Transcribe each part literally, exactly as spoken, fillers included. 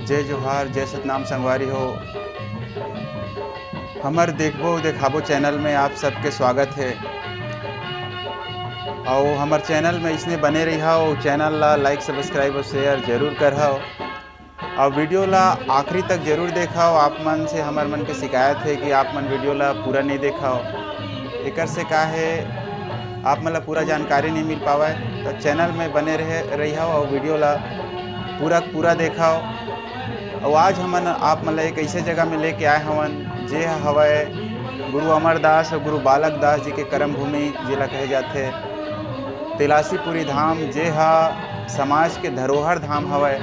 जय जोहार, जय सतनाम संगवारी हो। हमर देखबो देखाबो चैनल में आप सबके स्वागत हे। अउ हमर चैनल में इसने बने रहिहव, चैनल ला लाइक, सब्सक्राइब अउ शेयर जरूर करहव। अउ वीडियो ला आखिरी तक जरूर देखव। आप मन से हमर मन के शिकायत हे कि आप मन वीडियो ला पूरा नहीं देखव। एकर से का हे, आप मन ला पूरा जानकारी नहीं मिल पावय। तो चैनल में बने रहे रहिहव अउ वीडियो ला पूरा पूरा देखव। अउ आज हमन आप मन ला एक ऐसे जगह में लेके आए हवन, जे ह हवय गुरु अमरदास अउ गुरु बालक दास जी के कर्म भूमि, जेला कहे जाथे। तेलासीपुरी धाम, जे ह समाज के धरोहर धाम हवय।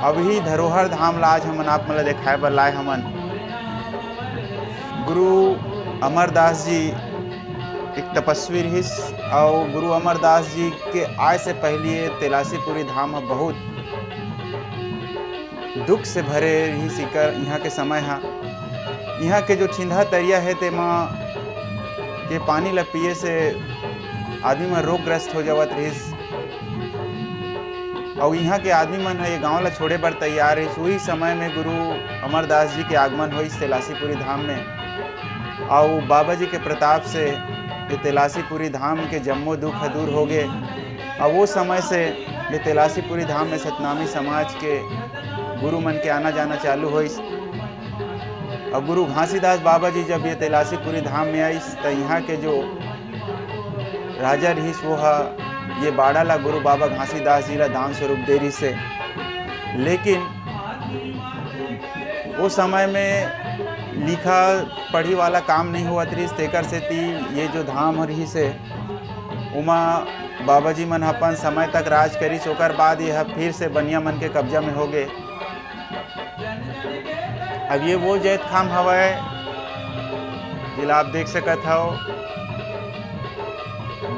अवही धरोहर धाम ला आज हमन आप मन ला देखाए बर लाए हवन। गुरु अमरदास जी एक तपस्वी रिहिस, अउ गुरु अमरदास जी के आय से पहले तेलासीपुरी धाम ह बहुत दुख से भरे रिहिस। इकर इहाँ के समय ह, इहाँ के जो छिंदहा तरिया हे, तेमा के पानी ल पिए से आदमी मन रोगग्रस्त हो जावत रिहिस। अउ इहाँ के आदमी मन ह ये गांव ल छोड़े बर तैयार रिहिस। उही समय में गुरु अमरदास जी के आगमन होइस तेलासीपुरी धाम में। अउ बाबा जी के प्रताप से ये तेलासीपुरी धाम के जम्मो दुख ह दूर हो गे। अउ वो समय से ये तेलासीपुरी धाम में सतनामी समाज के गुरु मन के आना जाना चालू होइस। अउ गुरु घासीदास बाबा जी जब ये तेलासीपुरी धाम में आइस, त इहाँ के जो राजा रिहिस, वो ह ये बाड़ा ला गुरु बाबा घासीदास जी ला दान स्वरूप दे रिहिस हे। लेकिन वो समय में लिखा पढ़ी वाला काम नहीं होवत रिहिस, तेकर सेती ये जो धाम रिहिस हे, ओमा बाबा जी मन अपन समय तक राज करिस। ओकर बाद ये ह फिर से बनिया मन के कब्जा में हो गे। अब ये वो जैतखाम हवय, जेला आप देख सकत हव,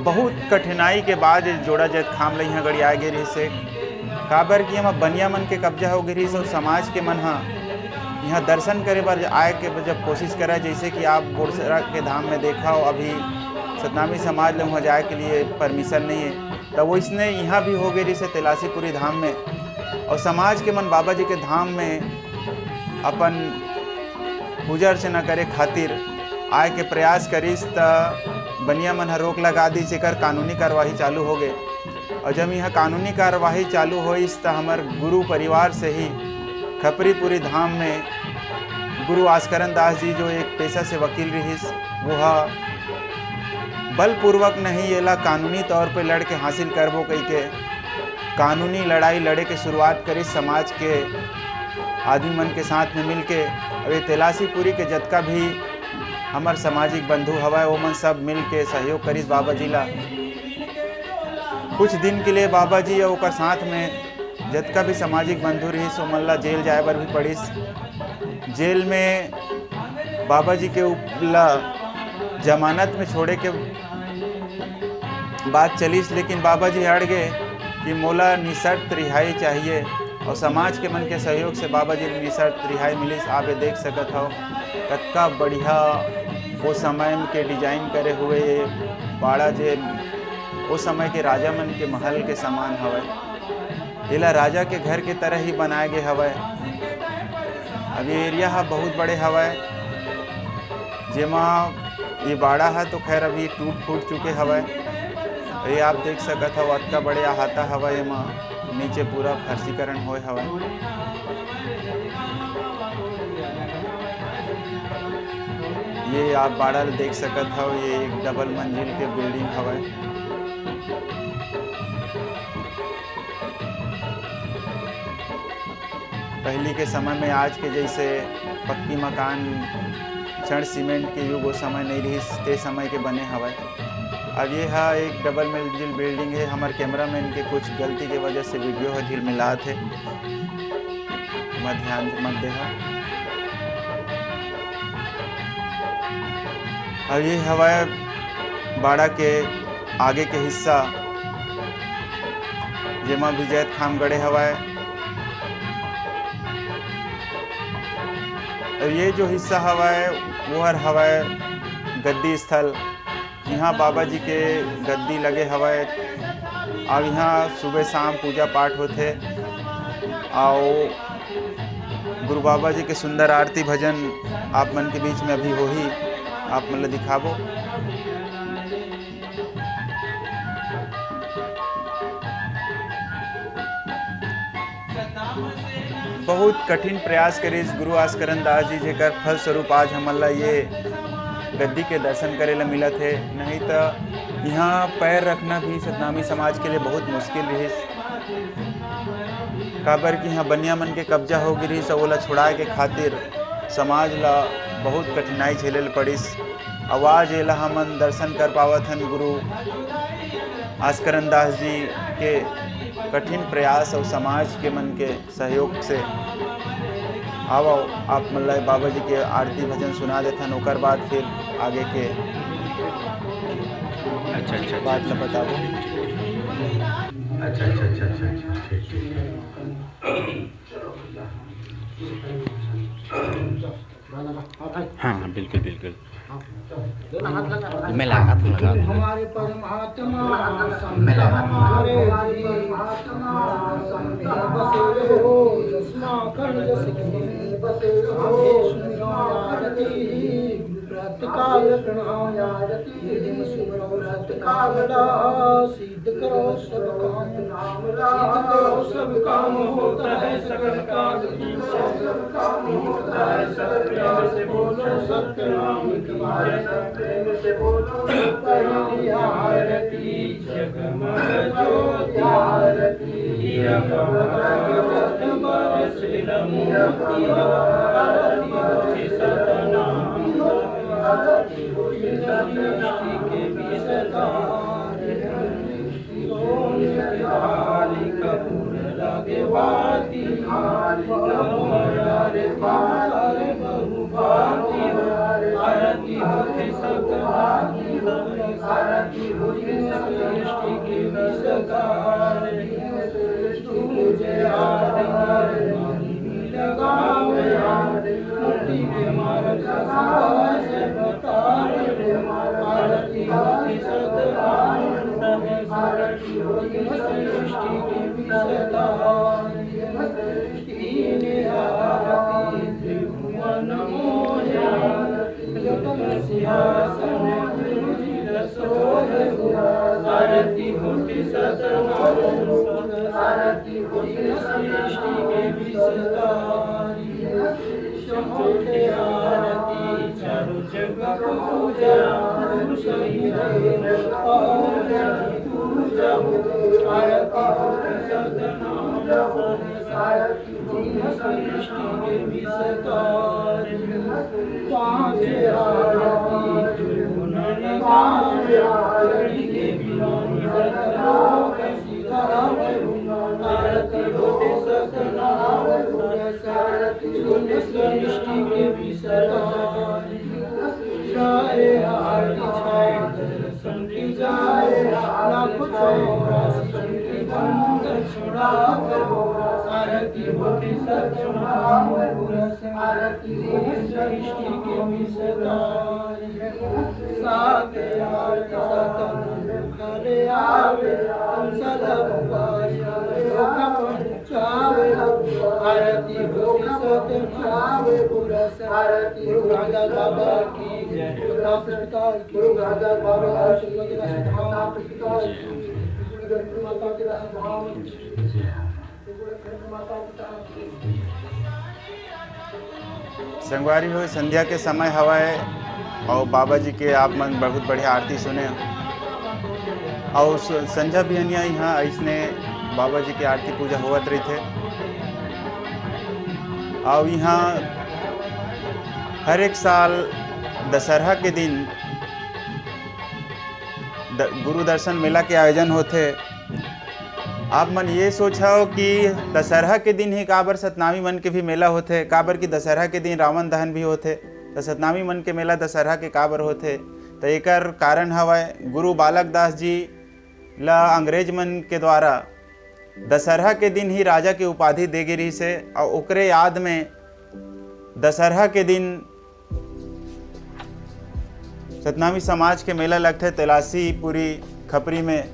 बहुत कठिनाई के बाद ये जोड़ा जैतखाम ल इहाँ गड़ियाए गे रिहिस हे। काबर कि एमा बनिया मन के कब्जा हो गे रिहिस अउ समाज के मन ह इहाँ दर्शन करे बर आए के जब कोशिश करय, जैसे कि आप बोरसरा के धाम में देखव, अभी सतनामी समाज ले उहाँ जाए के लिए परमिशन नहीं है, त वइसने इहाँ भी हो गे रिहिस हे तेलासीपुरी धाम में। अउ समाज के मन बाबा जी के धाम में अपन पूजा अर्चना करे खातिर आए के प्रयास करिस, त बनिया मन ह रोक लगा दिस, जेकर कानूनी कार्रवाई चालू हो गे। अउ जब इहाँ कानूनी कार्रवाई चालू होइस, त हमर गुरु परिवार से ही खपरीपुरी धाम में गुरु आस्करन दास जी, जो एक पेशा से वकील रिहिस, वो ह बलपूर्वक नहीं, एला कानूनी तौर पे लड़ के हासिल करबो कहिके कानूनी लड़ाई लड़े के शुरुआत करिस समाज के आदमी मन के साथ में मिलके। अब ये तेलासीपुरी के जतका भी हमर सामाजिक बंधु हवय, ओमन सब मिल के सहयोग करिस बाबा जी ला। कुछ दिन के लिए बाबा जी अउ ओकर साथ में जतका भी सामाजिक बंधु रिहिस, ओमन ला जेल जाए बर भी पड़िस। जेल में बाबा जी के उप-, ला जमानत में छोड़े के बात चलिस, लेकिन बाबा जी अड़ गे कि मोला निशर्त रिहाई चाहिए। अउ समाज के मन के सहयोग से बाबा जी ल निशर्त रिहाई मिलिस। आप ये देख सकत हव, कतका बढ़िया वो समय के डिजाइन करे हुए ये बाड़ा, जे वो समय के राजा मन के महल के समान हवय। एला राजा के घर के तरह ही बनाए गे हवय। अब ये एरिया ह बहुत बड़े हवय, जेमा ये बाड़ा ह तो खैर अभी टूट फूट चुके हवय। ये आप देख सकत हव, अतका बड़े अहाता हवय, एमा नीचे पूरा फर्शीकरण होए हवय। ये आप बाड़ा ल देख सकत हव, ये एक डबल मंजिल के बिल्डिंग हवय। पहिली के समय में आज के जैसे पक्की मकान, छड़ सीमेंट के युग, वो समय नहीं रहिस, ते समय के बने हवय। अब ये ह एक डबल मंजिल बिल्डिंग है। हमर कैमरामैन के कुछ गलती के वजह से वीडियो ह झिलमिलात है, मैं ध्यान मत देहा। अब ये हवय बाड़ा के आगे के हिस्सा, जेमा भी जैतखाम गड़े हवय। अउ ये जो हिस्सा हवय, वो हर हवय गद्दी स्थल। इहाँ बाबा जी के गद्दी लगे हवय। अउ इहाँ सुबह शाम पूजा पाठ होथे। आओ, गुरु बाबा जी के सुंदर आरती भजन आप मन के बीच में अभी होही, आप मन ल दिखाबो। बहुत कठिन प्रयास करिस गुरु आस्करन दास जी, जेकर फलस्वरूप आज हमन ला ये गद्दी के दर्शन करे ला मिलत हे। नहीं त इहाँ पैर रखना भी सतनामी समाज के लिए बहुत मुश्किल रहिस, काबर कि इहाँ बनिया मन के कब्जा हो गे रिहिस, अउ ओला छुड़ाए के खातिर समाज ला बहुत कठिनाई झेले ल पड़िस। अउ आज एला हमन दर्शन कर पावत हन गुरु आस्करन दास जी के कठिन प्रयास अउ समाज के मन के सहयोग से। आवव, आप मन ला बाबा जी के आरती भजन सुना देथन, ओकर बाद फिर आगे के अच्छा, अच्छा, अच्छा। बात ला बताबो। अच्छा, अच्छा, अच्छा, अच्छा, अच्छा, ठीक, ठीक, ठीक। हाँ, हाँ, बिल्कुल, बिल्कुल। मैं लगा, तू लगा, तू लगा। हमारे परमात्मा, मैं लगा। हमारे परमात्मा, बसे रहो, चश्मा कर जस के, हमें सुनिया आरती, प्रातः काल प्रणाम, दिन सुमरो सतकामना, सिद्ध करो सब काम, सिद्ध करो सब काम, होता है सकल काम, सब काम होता है सत्य से, बोलो सत्य नाम की जय, प्रेम से बोलो सत्य नाम की आरती, जगमग ज्योति आरती, जगमग ज्योति आरती, सतनाम आरती। संगवारी हो, संध्या के समय हवय अउ बाबा जी के आप मन बहुत बढ़िया आरती सुने अउ स-, संझा बिहनिया इहाँ अइसने बाबा जी के आरती पूजा होवत रहिथे। अउ इहाँ हर एक साल दशहरा के दिन द-, गुरु दर्शन मेला के आयोजन होथे। आप मन ये सोचव कि दशहरा के दिन ही काबर सतनामी मन के भी मेला होथे, काबर कि दशहरा के दिन रावण दहन भी होथे, त सतनामी मन के मेला दशहरा के काबर होथे? त एकर कारण हवय गुरु बालक दास जी ला अंग्रेज मन के द्वारा दशहरा के दिन ही राजा के उपाधि दे गे रिहिस हे, अउ ओकरे याद में दशहरा के दिन सतनामी समाज के मेला लगथे तैलासी पुरी खपरी में,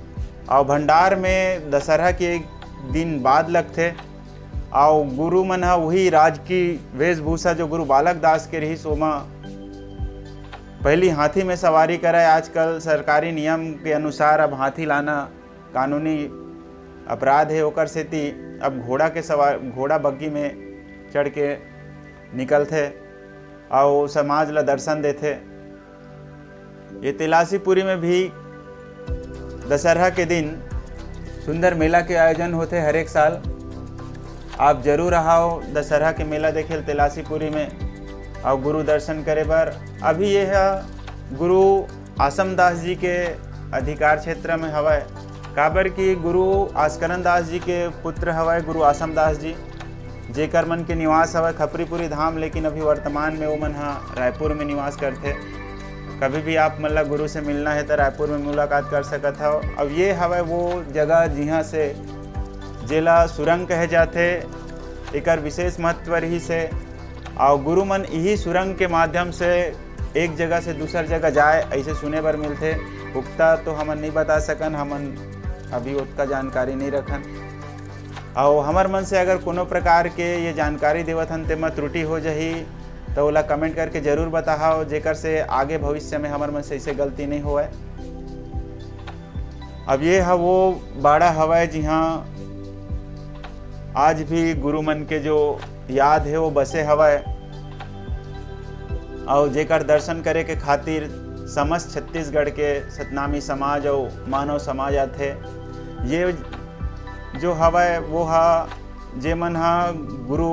अउ भंडार में दशहरा के एक दिन बाद लगथे। अउ गुरु मन ह उही राजकी वेशभूषा जो गुरु बालक दास के रिहिस, ओमा पहली हाथी में सवारी करय। आजकल सरकारी नियम के अनुसार अब हाथी लाना कानूनी अपराध हे, ओकर सेती अब घोड़ा के सवार, घोड़ा बग्गी में चढ़ के निकलथे अउ समाज ला दर्शन देथे। ये तेलासीपुरी में भी दशहरा के दिन सुंदर मेला के आयोजन होथे हर एक साल। आप जरूर आहाव दशहरा के मेला देखे ल तेलासीपुरी में अउ गुरु दर्शन करे बर। अभी ये ह गुरु आसम दास जी के अधिकार क्षेत्र में हवय, काबर कि गुरु आस्करन दास जी के पुत्र हवय गुरु आसम दास जी, जेकर मन के निवास हवय खपरीपुरी धाम, लेकिन अभी वर्तमान में वो मन ह रायपुर में निवास करथे। कभी भी आप मन ला गुरु से मिलना हे त रायपुर में मुलाकात कर सकत हव। अब ये हवय वो जगह जिहाँ से, जेला सुरंग कहे जाथे, एकर विशेष महत्व रहिस हे। अउ गुरु मन इही सुरंग के माध्यम से एक जगह से दूसर जगह जाए, ऐसे सुने बर मिलथे। पुख्ता तो हमन नहीं बता सकन, हमन अभी ओतका जानकारी नहीं रखन। अउ हमर मन से अगर कोनो प्रकार के ये जानकारी देवत हन, तेमा त्रुटि हो जही, त ओला comment करके जरूर बताहव, जेकर से आगे भविष्य में हमर मन से ऐसे गलती नहीं होवय। अब ये ह वो बाड़ा हवय, जिहाँ आज भी गुरु मन के जो याद हे, वो बसे हवय, अउ जेकर दर्शन करे के खातिर समस्त छत्तीसगढ़ के सतनामी समाज अउ मानव समाज आथे। ये जो हवय, वो ह, जे मन ह गुरु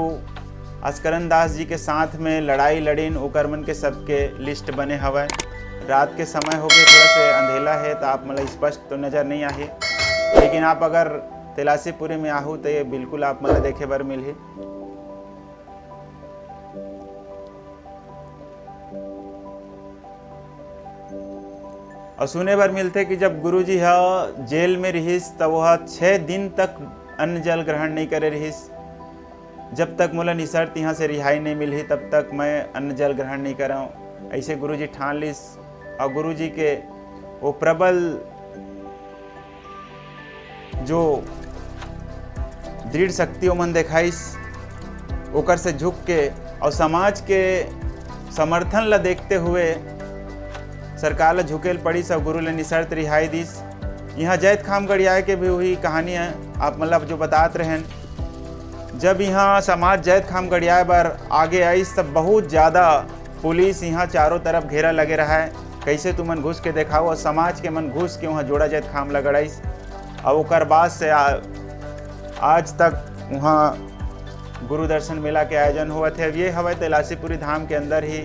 आस्करन दास जी के साथ में लड़ाई लड़िन, ओकर मन के सबके list बने हवय। रात के समय हो गए, थोड़ा से अंधेला हे, त आप मन ला स्पष्ट तो नजर नहीं आही, लेकिन आप अगर तेलासीपुरी में आहू, त ये बिल्कुल आप मन ला देखे बर मिलही। अउ सुने बर मिलथे कि जब गुरुजी ह जेल में रिहिस, त वो ह छह दिन तक अन्न जल ग्रहण नहीं करे रिहिस। "जब तक मोला निसर्त यहाँ से रिहाई नहीं मिलही, तब तक मैं अन्न जल ग्रहण नहीं करंव।" ऐसे गुरुजी ठान लिस। अउ गुरुजी के वो प्रबल जो दृढ़ शक्ति ओमन देखाइस, ओकर से झुक के अउ समाज के समर्थन ला देखते हुए सरकार ला झुके ल पड़िस अउ गुरु ले निसर्त रिहाई दिस। यहाँ जैतखाम गड़ियाए के भी वही कहानी है, आप मतलब जो बतात रहेन। जब यहाँ समाज जैतखाम गड़ियाए बर आगे आइस, तब बहुत ज़्यादा पुलिस यहाँ चारों तरफ घेरा लगे रहा है, कैसे तुमन घुस के देखाओ, और समाज के मन घुस के वहाँ जोड़ा जैतखाम ला गड़ाइस। और ओकर बाद से आ, आज तक वहाँ गुरु दर्शन मेला के आयोजन होवत हे। अब ये हवय तैलासीपुरी धाम के अंदर ही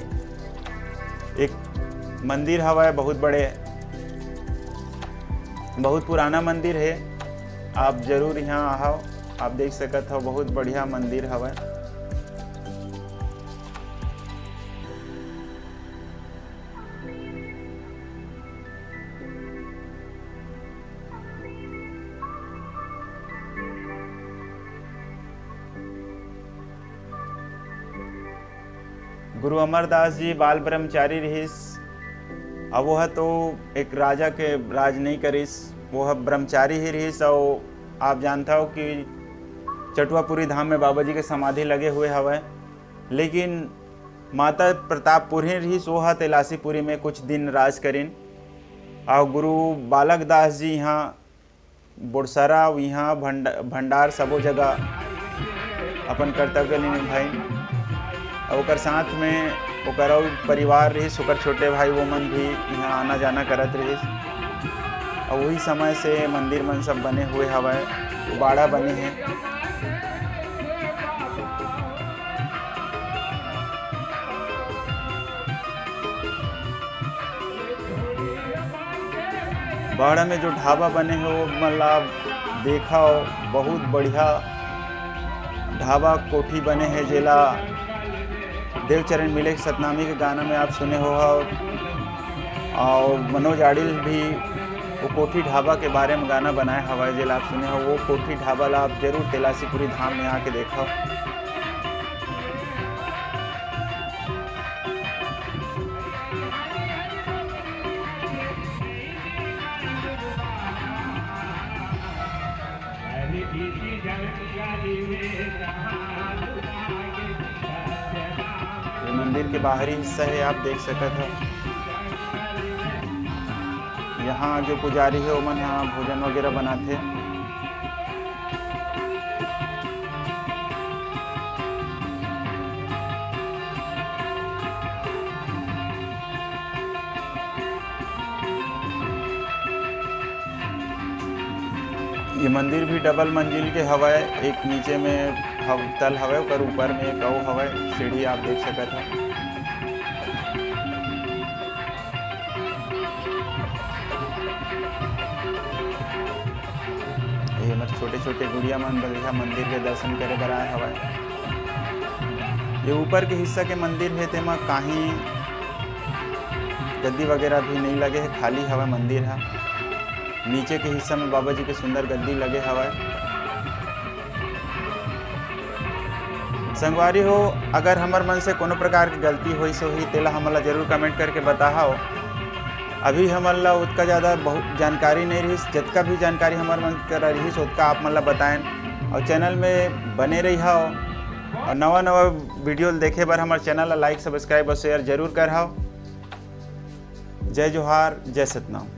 एक मंदिर हवय, बहुत बड़े, बहुत पुराना मंदिर हे। आप जरूर यहाँ आहव, आप देख सकत हव, बहुत बढ़िया मंदिर हवय। गुरु अमरदास जी बाल ब्रह्मचारी रिहिस। अब वो ह तो एक राजा के राज नहीं करिस, वो ह ब्रह्मचारी ही रिहिस। और आप जानता हो कि चटुआपुरी धाम में बाबा जी के समाधि लगे हुए हवय, लेकिन माता प्रतापपुरी रिहिस, वो ह तैलासीपुरी में कुछ दिन राज करिन। और गुरु बालक दास जी यहाँ बोरसरा, इहाँ भंड-, भंडार सबो जगह अपन कर्तव्य ल निभाइन। अउ ओकर साथ में ओकर अउ परिवार रहिस, ओकर छोटे भाई, वो मन भी इहाँ आना जाना करत रहिस। अउ वही समय से मंदिर मन सब बने हुए हवय, बाड़ा बने हे। बाड़ा में जो ढाबा बने हे, वो मन ला आप देखव, बहुत बढ़िया ढाबा कोठी बने हे, जेला देवचरण मिले के सतनामी के गाना में आप सुने हो हव। और मनोज आडिल भी वो कोठी ढाबा के बारे में गाना बनाए हवय, जेला आप सुने हो। वो कोठी ढाबा ला आप जरूर तैलासीपुरी धाम में आके देखव। ये मंदिर के बाहरी हिस्सा हे, आप देख सकत हो। यहाँ जो पुजारी हे, ओमन ह भोजन वगैरह बनाथे। ये मंदिर भी डबल मंजिल के हवय, एक नीचे में हव-, तल हवय, ओकर ऊपर में एक अउ हवय, सीढ़ी आप देख सकत हव। ये हमर छोटे-छोटे गुड़िया मन बढ़िया मंदिर के दर्शन करे बर आए हवय। ये ऊपर के हिस्सा के मंदिर हे, तेमा काही गद्दी वगैरह भी नइ लगे हे, खाली हवय मंदिर ह। नीचे के हिस्सा में बाबा जी के सुंदर गद्दी लगे हवय। संगवारी हो, अगर हमर मन से कोनो प्रकार के गलती होइस होही, तेला हमन ला जरूर comment करके बताहव। अभी हमन ला ओतका ज़्यादा बहुत जानकारी नइ रहिस, जतका भी जानकारी हमर मन करा रहिस, ओतका आप मन ला बताएन। और channel में बने रहिहव और नवा नवा video देखे बर हमर channel ला like, subscribe और share जरूर करहव। जय जोहार, जय सतनाम।